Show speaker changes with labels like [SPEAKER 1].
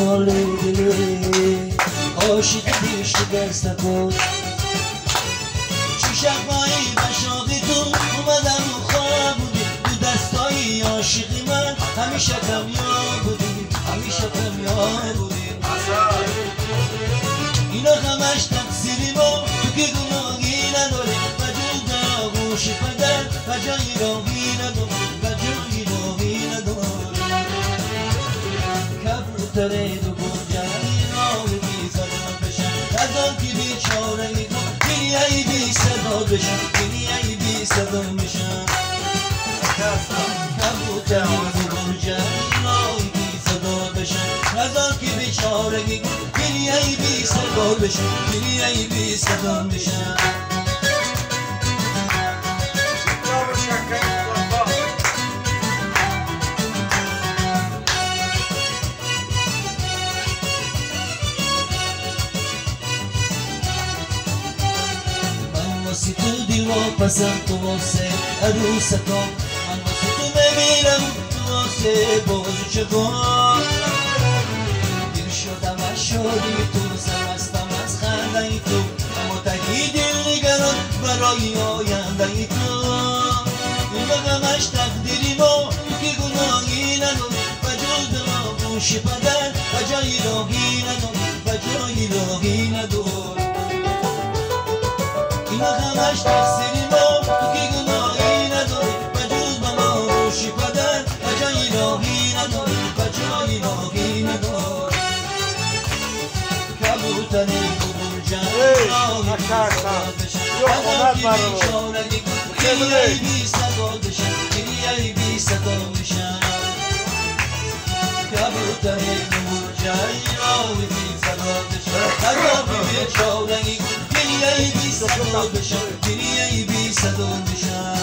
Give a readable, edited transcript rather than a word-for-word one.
[SPEAKER 1] حال دلی عاشق پیش دست کن چی شبایی بشاقی تو اومدم و خواب بودی تو دستایی عاشقی من همیشه کمیاب بودی همیشه کمیاب بودی اینا همش تقصیری ما تو که گناهی نداری و جز آغوش پدر و جای راهی نداری و جای راهی نداری کبوتر دو گنجنی راه بی صدا بشن از آن که بیچاره ای کن گریه بی صدا بشن گریه بی صدا بشن کبوتر دو گنجنی راه بی صدا بشن از آن که بیچاره ای کن گریه بی صدا بشن گریه بی صدا بشن. واسه تو دل واپسم تو واسه عروستم من واسه تو بمیرم تو واسه بازوچگان دل شدم از شادی تو سرمستم از خنده تو اما تهی دل نگران برای آینده تو این غمش تقدیری ما تو که گناهی نداری و جز به آغوش پدر و جای راهی نداری و جای راهی نداری اینا همش تقصیری ما تو که گناهی نداری و جز به آغوش پدر و جای راهی نداری و جای راهی نداری کبوتر گرجن راهی بی صدا بشن از آن که بیچارگی کن گریه بی صدا بشن گریه بی صدا بشن کبوتر گرجن راهی بی صدا بشن از آن که بیچارگی کن گریه بی صدا بشن گریه بی صدا بشن.